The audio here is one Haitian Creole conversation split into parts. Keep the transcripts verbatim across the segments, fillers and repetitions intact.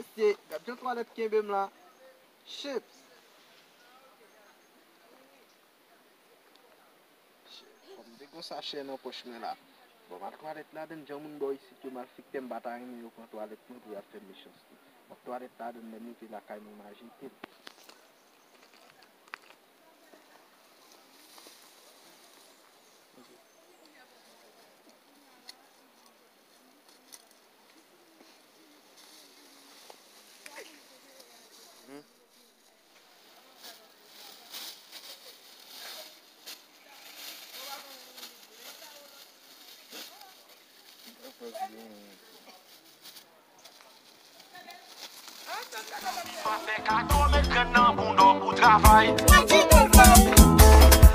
Mesye, gad jan twalèt kenbe m la. Chips. Fò m te gon sachè nan pòch mwen la. Bon, m al twalèt ladann, jan moun bò isit yo malfektè, m pa ta renmen yo pran twalèt mwen pou y al fè m mechanste. M ap twalèt ladann, lè m rive lakay mwen, m ajite l.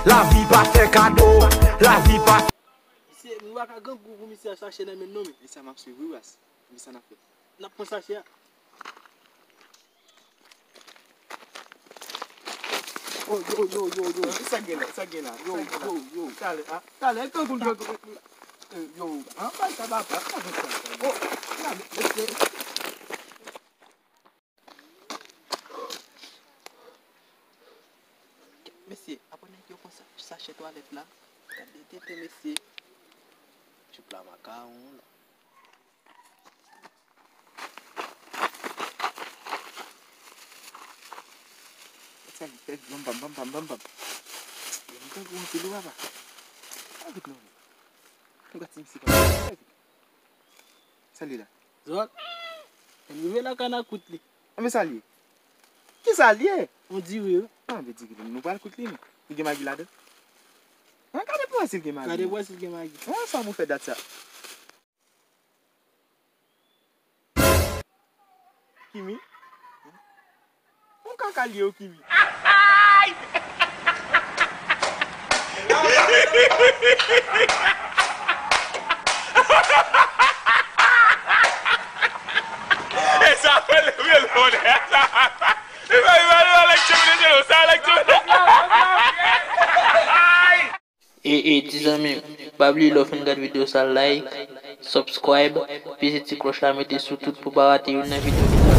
Lavi pa fè kado, lavi pa. Misye, nou pa ka grangou pou misye a sachè nan men nou, men. E sa m ap swiv, wi, ras. Men sa n ap fè. N ap pran sachè a. Oh, yo, yo, yo, yo. Sa gen la, sa gen la. Yo, yo, yo. Talè, ah, talè, e kangou l jwe. Eh, yo, ah, bay sa papa, pa fè sa. Oh, la, mesye. Mesye, apre nèg yo pran sa, sachè twalèt la, gade tete, mesye. Tchoup la makawon la. Sa li fè bam, bam, bam, bam, bam, bam. Yo, m tankou anpil ou papa. Pa vit non. M gad ti misye papa. Pa vit. Sa li la? Zòt. Ann rive lakay n a kout li. Ann men sa li ye? Ki sa li ye? On diri wi. Ann men diri nou pral kout li non. Li gen magi ladan? Ann gade pou wè si l gen magi. Gade pou wè si l gen magi. Ann sa pou fè dat sa. Kimi? Yon kaka li ye wi Kimi. E sa fè leve l bonè sa. Li pa li pa li pa lèk tchou de jelo sa lèk tchou. E, e, ti zanmi m, pa bliye lè w fin gad videyo sa like, subscribe, peze ti klòch la mete sou tout pou w pa rate youn nan videyo nou.